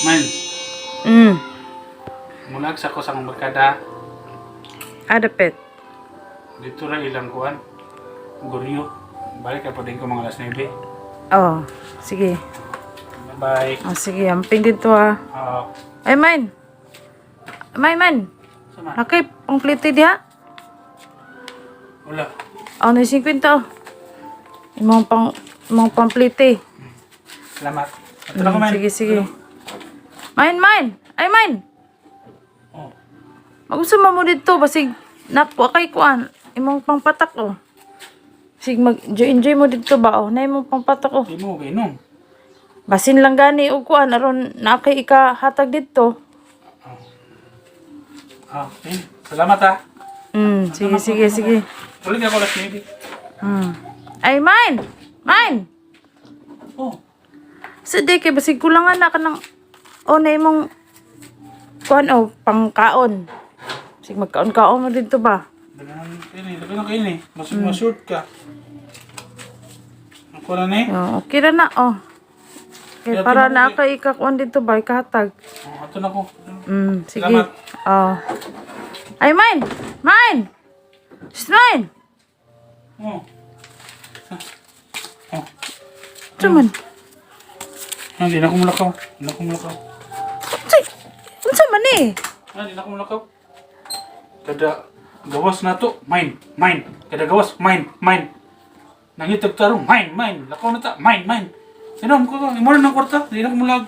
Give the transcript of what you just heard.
Man, mulag sa ko sa akong barkada. Adapet. Dito ra ilang kuan. Guryo. Balik ka pa din ko mga alas 9. Oh, sige. Bye. Oh, sige, amping dito ah. Oo. Ay, man. May man. Sama. Nakay, pangplite diha. Wala. Oh, na 50 oh. Imong pamplite. Salamat. Ato na ko, man. Sige, sige. Mine, mine. Ay, mine. Oh. Magusto mo dito basig nakuha kay kuan imong pangpatak oh. Sig mag enjoy, enjoy mo dito ba oh. Na imong pangpatak oh. Di mo kainom. Basin lang gani og kuan aron naa kay ikahatag dito. Ah, okay. Salamat ah. Sige, sige, sige. Ulit ako alas 9. Ay, mine. Mine. Oh. Sa di kay basig kulangan na ka ng oh na imong kuan oh pangkaon. Sig magkaon-kaon mo dito ba? Daghan kayo eh. Daghan kayo eh. Mas ma-short ka. Ako na ni. Oh, okay ra na oh. Kay Kaya para tinawag na kay ikakuan dito ba ikahatag. Oh, ato na ko. Sige. Salamat. Oh. Ay, mine! Mine! Just mine! Oh. Oh. Ito man. Ah, di na ko mulakaw. Di na ko mulakaw. Unsay? Unsa man eh? Ah, di na ko mulakaw. Kada gawas na to, mine, mine. Kada gawas, mine, mine. Nangitag tarong, mine, mine. Lakaw na ta, mine, mine. Inom ko to, imo na ng kwarta, di na ko mulag.